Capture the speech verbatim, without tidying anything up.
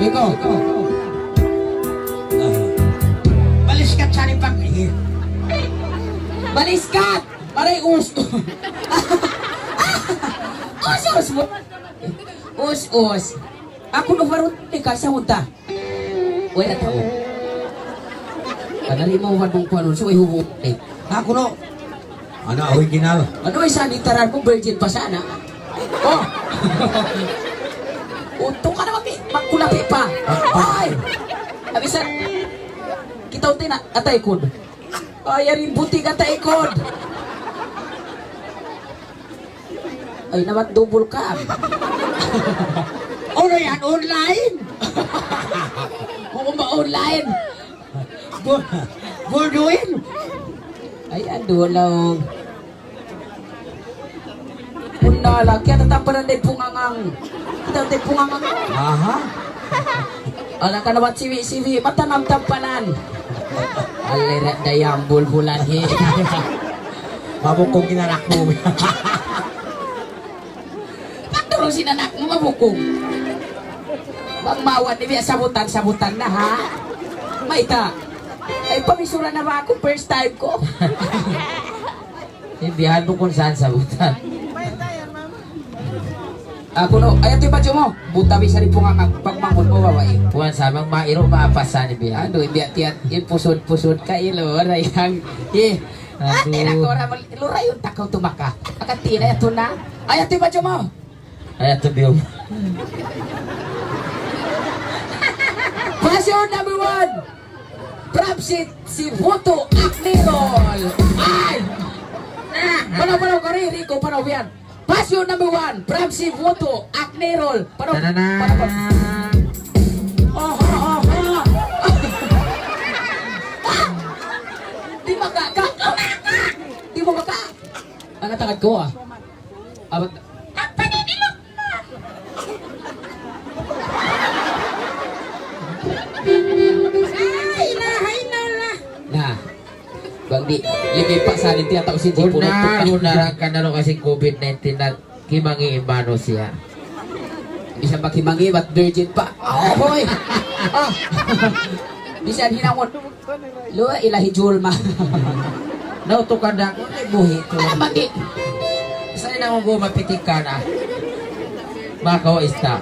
Ikaw. Ah. Baliskat sa ni pag-, baliskat! Aray, us. Us, us mo. Us, us. Aku no farun ni ka sa unta. Wala tau. Kadali mo wadong kuanun, so ihubo. Eh, aku no. Ano, original? Ano, isa ni taran mo, virgin pa sana. Oh. Untung ka naman, eh. Magkulapi pa. Ay! Abisan, kita unti na, atay kud. Ay, yari buti ka taikod. Ay, naman double cam. Ano yan? Online? Oo ba online? Bu-, Buduin? Ay, ando lang. Punna la, kiyatatampanan da in pungangang. Kita da in pungangang. Aha. Ala ka na ba't siwi-siwi, matanam tampanan. Alirat da yan, bulbulan hi. Mabukong in anak mu. Pagtulus in anak mu, mabukong. Bang mawat ni biya' sabutan, sabutan na, ha? Mayta'. Ay, pamisura na ba aku? First time ku. Hindi, hal bukun saan sabutan. Aku no, ayaw ti bajo mu. Buta bisa di punga mag-, pagmangun mu, babae. Puan sa mang mairo maapasan ni biya'. Anu, biya' tiyan, in pusud-pusud ka, ilo, rayang. Eh, Anu. Ate na ko, ramal, lurayun ta kaw tumaka. Akati na yato na. Ayaw ti bajo mu. Ayaw ti biyo. Passion number one. From si, si Vuto Aknirol. Ay! Panaw, panaw, kariri ko, panaw yan. Passion number one. From si Vuto Aknirol. Panaw, panaw, panaw. Oho, oho. Di maka, ka, di mo maka. Ang atangad ko, ah. Abot. Ay, ilaha illallah. Na. Bang di, limi pa sa atin tiyataw sin Jipun. Bunar, bunar ang kanalo kasi covid nineteen na kimangi in manusiya'. Bisan pa kimangi, bat virgin pa. Ahoy! Ah! Bisan hinangun. Luwa ilahi julma. Nautukan da aku, ay buhi' ku. Ay, mandi. Sa' ina mu bu mapitik ka na. Maka wa ista.